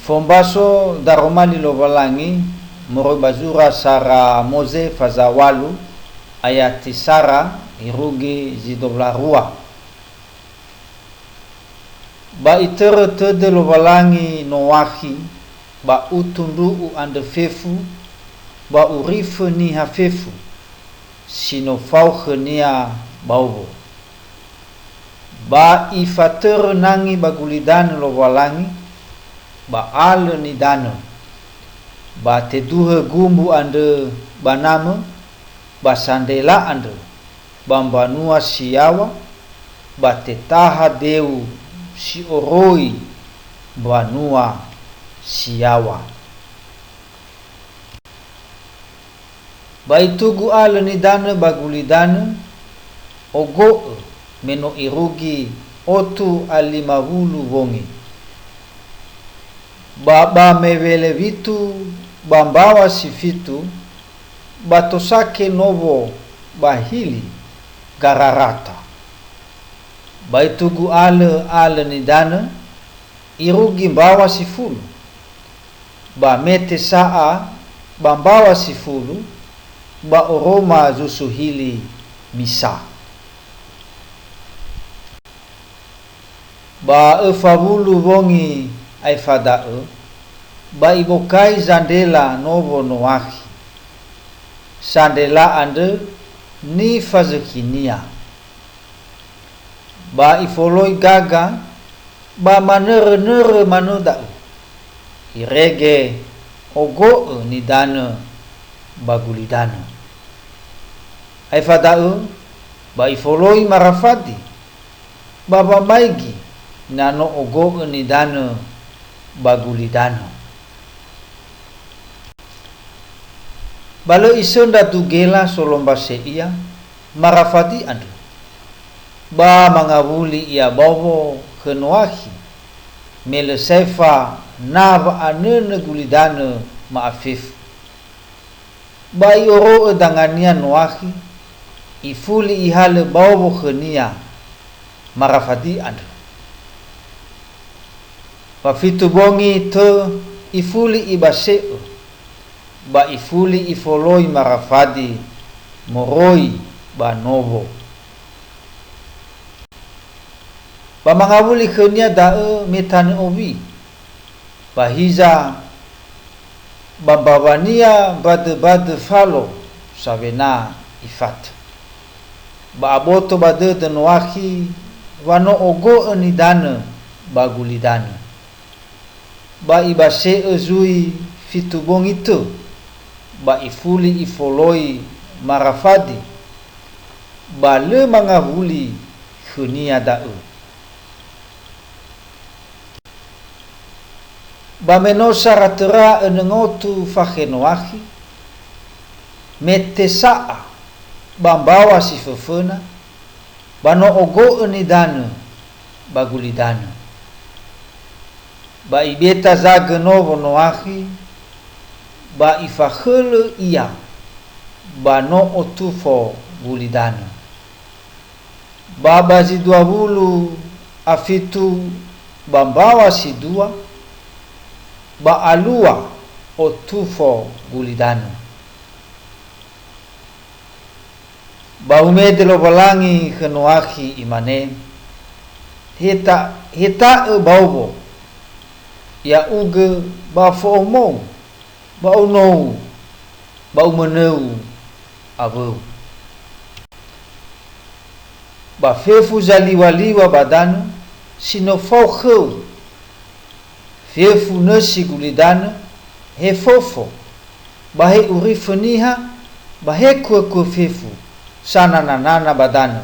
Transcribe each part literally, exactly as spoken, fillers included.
Fombaso daroma li Lowalangi moroi ba zura sara Moze faza walu, ayati sara irugi zi dua wulu a rua. Ba itörö tödö Lowalangi Noakhi, ba utu ndru'u andrö fefu, ba urifö niha fefu, si no fao khönia baowo. Ba ifatörö nangi ba gulidanö Lowalangi, ba alö nidanö, ba teduhö gumbu andrö ba namö, ba sandrela andrö, ba mbanua si yaŵa, ba tetaha deu si oroi mbanua si yaŵa. Ba itugu alö nidanö ba gulidanö, ogo'ö me no irugi otu a lima wulu wongi. Ba, ba mewele witu, ba mbaŵa si fitu, ba tosake nowo ba hili Gararata. Ba itugu alö, alö nidanö, irugi mbaŵa si fulu, ba mete sa'a ba mbaŵa si fulu, ba oroma zusu hili misa. Ba öfa wulu wongi aefa da'ö, ba ibokai zandrela nowo Noakhi. Sandrela andrö nifazökhinia. Ba ifoloi gaga, ba manörönörö manö da'ö. Irege ogo'ö nidanö ba gulidanö. Aefa da'ö, ba ifoloi marafadi, ba wamaigi na no ogo'ö nidanö ba gulidanö. Ba lö isöndra dugela solombase ia marafadi andrö. Ba mangawuli ia baowo khö Noakhi, me lö saefa na wa'anönö gulidanö ma'afefu. Ba i'oro'ö dangania Noakhi, ifuli ihalö baowo khönia marafadi andrö. Ba fitu bongi tö ifuli ibase'ö, ba ifuli ifoloi marafadi moroi ba nowo. Ba mangawuli khönia da'ö me tanö owi. Ba hiza, ba mbaŵania mbadömbadö falo sawena ifatö. Ba aboto ba dödö Noakhi wa no ogo'ö nidanö ba gulidanö. Ba ibase'ö zui fitu bongi tö, ba ifuli ifoloi marafadi, ba lö mangawuli khönia da'ö. Ba me no sara töra önö ngotu fakhe Noakhi, mete sa'a ba mbaŵa si föföna, ba no ogo'ö nidanö ba gulidanö. Ba ibetazagö nowo Noakhi, ba ifakhölö ia ba no otufo gulidanö. Ba ba zi dua wulu a fitu ba mbaŵa si dua, ba alua otufo gulidanö. Ba umede Lowalangi khö Noakhi, imane, "Heta-, heta'ö baowo, ya'ugö ba fo'omou, ba onou, ba umönou awöu. Ba fefu zaliŵaliŵa ba danö si no fao khöu, fefu nösi gulidanö, he fofo, ba he urifö niha, ba he kuökuö fefu sanananana ba danö,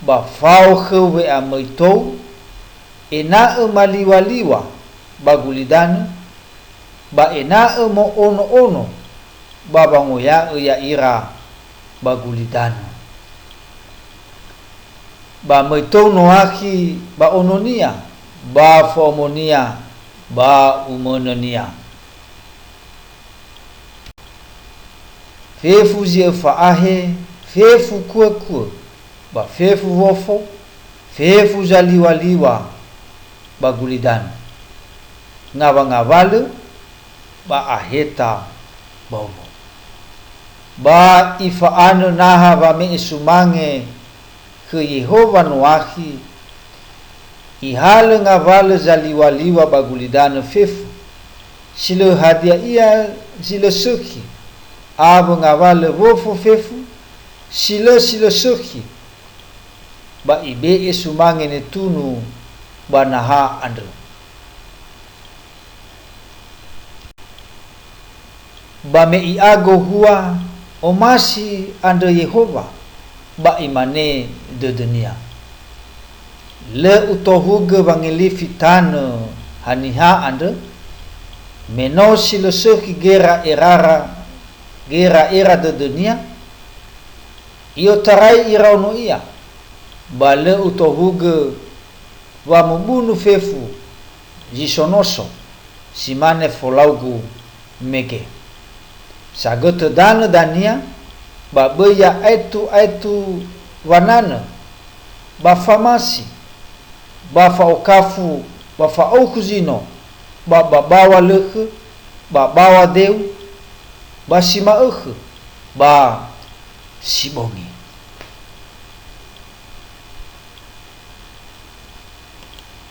ba fao khöu we'amöi tou, ena'ö maliŵaliŵa ba gulidanö, ba ena'ö mo'ono'ono ba wangoya'ö ya'ira ba gulidanö. Ba möi tou Noakhi ba ononia, ba fo'omonia, ba umönönia. Fefu zi öfa ahe, fefu kuökuö, ba fefu wofo, fefu zaliŵaliŵa ba gulidanö. ngawangawalö ba aheta baomo. Ba ifa'anö naha wame'e sumange khö Yehowa Noakhi, ihalö ngawalö zaliŵa-liŵa ba gulidanö fefu, si lö hadia ia zi lö sökhi, awö ngawalö wofo fefu, si lö si lö sökhi, ba ibe'e sumange netunu ba naha andrö. Ba me i'ago hua, omasi andrö Yehowa, ba imane dödönia, "Lö utohugö wangelifi tanö haniha andrö, me no si lö sökhi gera erara, gera era dödönia, i'otarai iraono ia, ba lö utohugö wa mubunu fefu zi so noso, si mane folaugu mege. Sagötö danö dania, ba böi ya'aetu-aetu wananö, ba famasi, ba fa'okafu, ba fa'aukhu zino, ba, ba bawa lökhö, ba bawa deu, ba si ma'ökhö, ba si bongi."